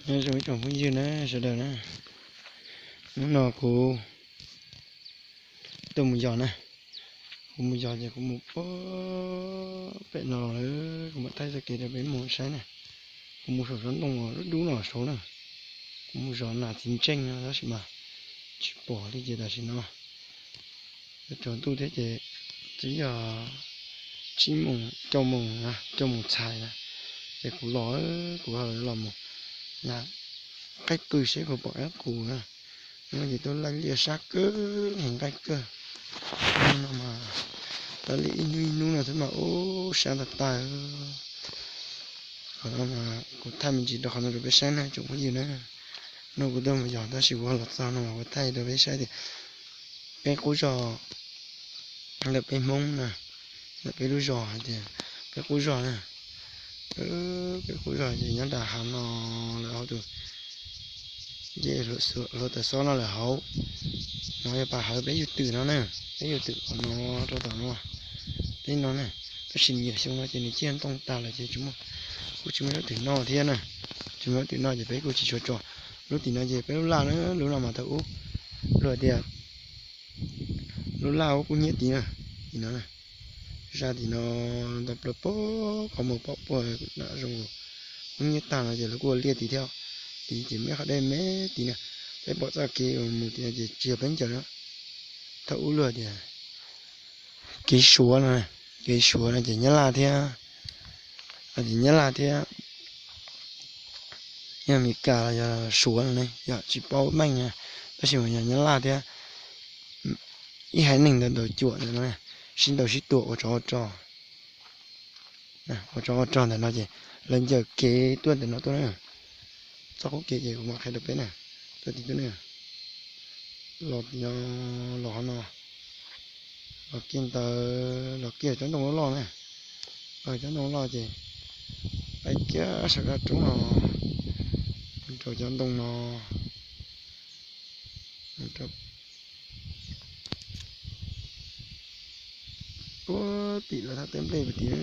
Nyob zoo ib tsoom phooj ywg na, sawv daws na, hnub no kuv tuaj mus yos na, kuv mus yos ces kuv mus puag pem no lawm, kuv mam thaij txoj kev rau peb mus saib na. Kuv mus saum tsob ntoo dub dub no saud na, kuv mus zov nas txiv ntseej no tab sis mas tsis pom li ces tam sim no tsaus ntuj thiab ces twb yog tsib moos, rau moos, rau moos txhais na, ces kuv los, kuv los mus na, qaij pw seb puas pom qab qus na. Hnub no ces tuaj laij liaj sab kawg, heev nqaij kawg. Hnub no mas laij liaj ib hnub ib hnub no xwb mas ub sab tag tag. Qhov no mas kuv thaij me ntsis rau qhov no rau peb saib na tsoom phooj ywg na. Hnub no kuv tuaj mus yos tab sis kuv los txog no mas kuv thaij rau peb saib tias peb qub zos, ntawm peb Hmoob na, ntawm peb lub zos hais tias peb qub zos na, peb qub zos ces nyob nram hav no lawm hauv tus nce hluav taws xob no lawm hauv. No yog pas hawv peb yug twm no na, peb yug twm qhov no rau tom no, peb no na. Tab sis nyiam xyoo no ces nws ciaj ntoo tag lawm ces tsis muaj, kuj tsis muaj zaub twm no thiab na, tsis muaj zaub twm no ces peb kuj tsis tshua tso. Lub tim no ces peb lub laj na, lub no mas thaum ub luag tias lub laj ub kub hnyiab tid na, tim no na, zaj tim no ntau plaws pog qhov muag pom puag nram zoo, kub hnyiab tag no ces lawv kuj ua liaj tid thiab. Tid ces muaj ib qhov dej me tid na, peb pom txoj kev mus tim no ces tsis yog peb ncaws na. Thaum ub luag tias kev Suav no, kev Suav no ces Nyab Laj thiab, ces Nyab Laj thiab, yog Amelikas los yog Suav no ne, yog tsis paub meej na, tab sis mas yog Nyab Laj thiab ib haiv neeg ntawd ntaus cuam ntawm no, sib ntaus sib tua ua tsov ua rog, ua tsov ua rog ntawm no ces lawv ncaws kev tuaj ntawm no tuaj na. Txoj qub kev ces kuv mam qhia rau peb na, tuaj tim tuaj na, los, los qhov no, los kiag ntawd los kiag tsob ntoo loj loj na, tsob ntoo loj ces peb kiag saum dab roob no, rau cov ntoo no, puag tim lawv thaj teb nplej puag tim,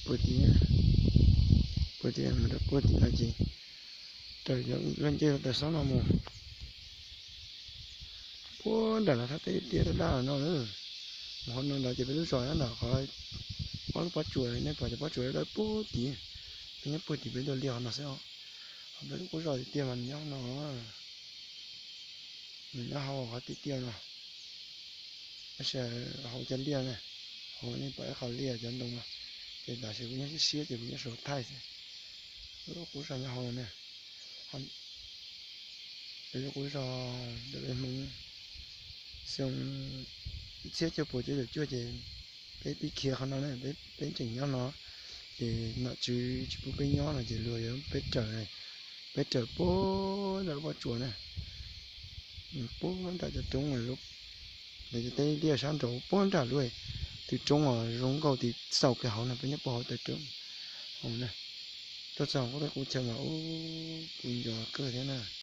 puag tim, puag tim, mus rau puag tim no ces raws lub ncej hluav taws xob no mus puag nram lawv thaj teb tiaj daj daj no na. Mus qhov no ntawd ces peb lub zos nyob ntawm qhov ob lub pob tsuas, nej pom cov pob tsuas dawb dawb puag tid, peb nyob puag tim peb tuaj liaj qhov no xwb os. Qhov peb lub qub zos tiag tiag mas nws nyob no, nws nyob hauv qhov tiaj tiaj no, tab sis hauv cov liaj na, hauv nej pom ib qho liaj cov ntoo no, ces tam sim kuv nyob siab siab ces kuv nyob saum thaij xwb. Lub qub zos nyob hauv no na. Peb lub qub zos ntawm peb Hmoob, xyoo txhiab cuaj puas cuaj caum cuaj ces peb pib khiav qhov no na, peb tseem nyob no, ces nom tswv tsis pub peb nyob no ces luag yuav peb raws, peb raws puag nram lub pob tsuas na, puag nram cov roob, lawv cov teb liaj sab nraud puag nram lub, tus roob uas zoo nkauj tid xaus kiag hauv no peb nyob puag hauv taw roob hauv na. Tuaj txog qub teb qub chaw mas ub, kuv nco kawg thiab na.